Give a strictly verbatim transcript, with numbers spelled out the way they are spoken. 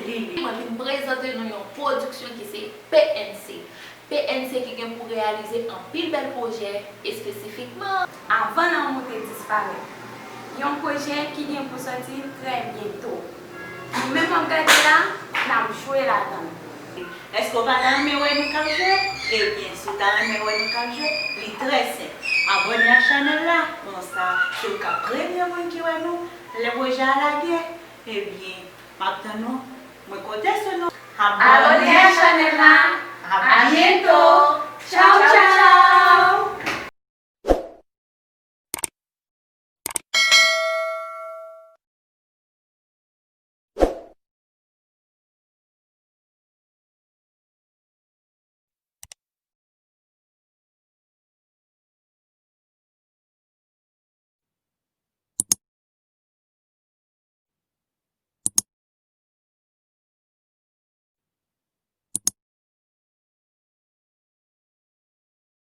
Lili. Mwen vin prezante nou yon pwodiksyon ki se P N C. P N C ki gen pou reyalize anpil bèl pwojè, espesifikman. Avan lanmou te disparèt. Yon pwojè ki gen pou sòti trè byento. Nou menm w ap gade la, n ap jwe ladan l. Èske w pa ta renmen wè nou k ap jwe? Ebyen, si w ta renmen wè nou k ap jwe, li trè senp. Abòne ak chanèl la, konsa, se ou k ap premye moun ki wè nou lè pwojè a lage. Ebyen, m ap tann nou. Mwen konte sou nou. Abòne ak chanèl la. A byento. Tchaw.